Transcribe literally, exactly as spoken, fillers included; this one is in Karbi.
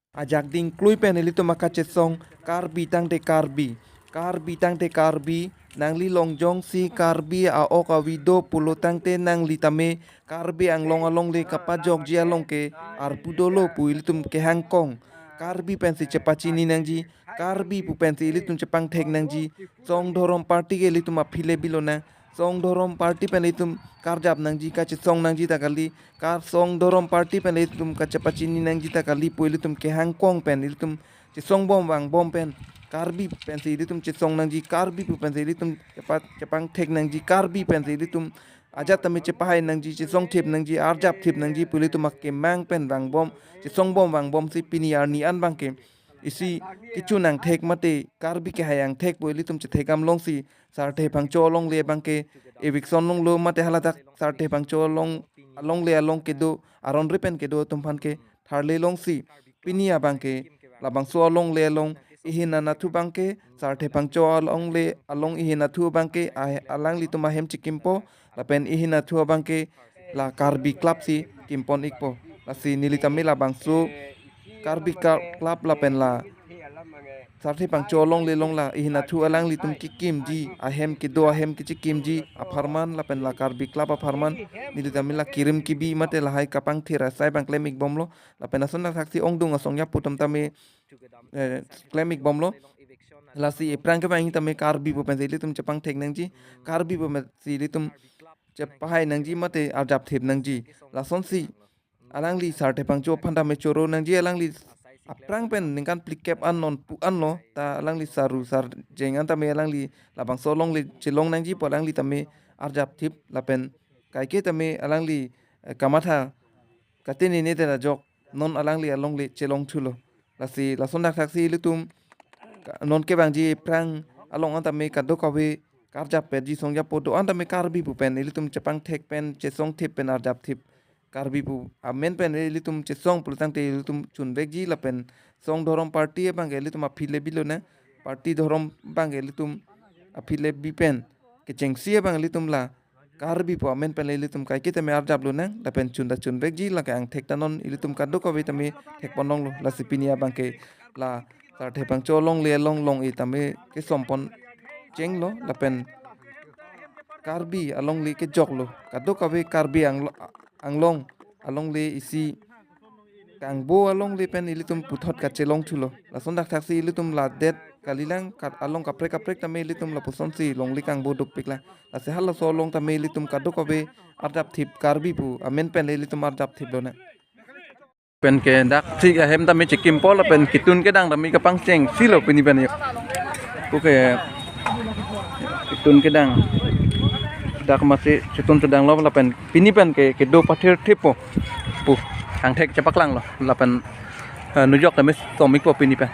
Ajak dingklui pen ilitum akachesong, Karbi tangte Karbi. Karbi tangte Karbi, nangli long jongsi Karbi a-ok avi do pulo tangte nangli tame Karbi Anglong alongle kapajokji along ke arpu dolo pu ilitum kehang kong. Karbi pensi chepachini nangji, Karbi pu pensi ilitum chepangthek nangji, song dhorom party ke ilitum aphi le bilo nang, song dhorom party pen ilitum karjap nangji, kachesong nangji ta kali, kar song dhorom party pen ilitum kachepachini nangji ta kali pu ilitum kehang kong pen ilitum chesong bom vang bom pen, Karbi pensi ilitum chesong nangji, Karbi pu pensi ilitum chepa-, chepangthek nangji, Karbi pensi ilitum ajat tame chepahai nangji, chesong thip nangji, arjap thip nangji pu ilitum akemang pen vang bom, chesong bom vang bomsi pini arni an abangke isi kecho nangthek mate Karbi kehai angthek pu ilitum chethekdam longsi, Sarthe Phangcho alongle abangke eviction longlo mate haladak Sarthe Phangcho along, alongle along kedo, aron re pen kedo atum aphan ke tharle longsi, pini abangke labangso alongle along ihin anatthu abangke, Sarthe Phangcho alongle along ihin anatthu abangke ah-, alanglitum ahem chekimpo, lapen ihin anatthu abangke la Karbi Club si kimpon ikpo. Lasi neli tame labangso Karbi Ka-, Club lapen la Sarthe Phangcho alongle along la ihin anatthu alanglitum kekimji, ahem kedo ahem kechekimji apharman lapen la Karbi Club apharman neli tame la kirim kebi mate lahai kapangthir asai abang klem ik bomlo. Lapen lason thakthaksi ongdung asong yapu atum tame, eh, klem ik bomlo. Lasi ephrang ke abang tame Karbi pu pensi ilitum chepangthek nangji, Karbi pu pensi ilitum chepahai nangji mate arjap thip nangji. Lasonsi alangli Sarthe Phangcho aphan tame choro nangji, alangli aphrang pen ningkan phlikep an non pu anlo, ta alangli saru sarjeng an tame alangli labangso alongle chelong nangji pu alangli tame arjap thip lapen kaike tame alangli, eh, kamatha katenine te ajok non alangli alongle chelong thulo. Lasi lason thakthaksi ilitum ka-, non kevangji ephrang along an tame kadokave karjap petji song yapo do an tame Karbi pu pen ilitum chepangthek pen chesong thip pen arjap thip, Karbi pu amen pen ilitum chesong pulo tangte ilitum chunvekji lapen song dhorom party abangke ilitum aphi le bilo nang, party dhorom abangke ilitum aphi le bi pen kechengsi abang ilitum la Karbi pu amen pen le ilitum kaike tame arjaplo nang, lapen chun ta chunvekji, lake angthek ta non ilitum kadokave tame thekpon longlo. Lasi pini abangke la Sarthe Phangcho alongle along long-e tame kesompon chenglo lapen Karbi alongle kejoklo. Kadokave Karbi Anglo-, Anglong alongle isi kangbo alongle pen ilitum puthot kachelong thulo. Lason thakthaksi ilitum ladet kalilang kat along kaprek kaprek tame ilitum lapusonsi longle kangbo dopiklang. Lasi halaso along tame ilitum kadokave arjap thip, Karbi pu amen pen ilitum arjap thiplo nang. Pen ke dak si ahem tame chekimpo lapen ketun kedang tame kapangchengsi lo pini pen yo. Oke. Ketun kedang. Dak masi chetun kedang lo lapen pini pen ke kedo pathir thippo pu angthek chepaklanglo lapen, eh, nujok tame som ikpo pini pen.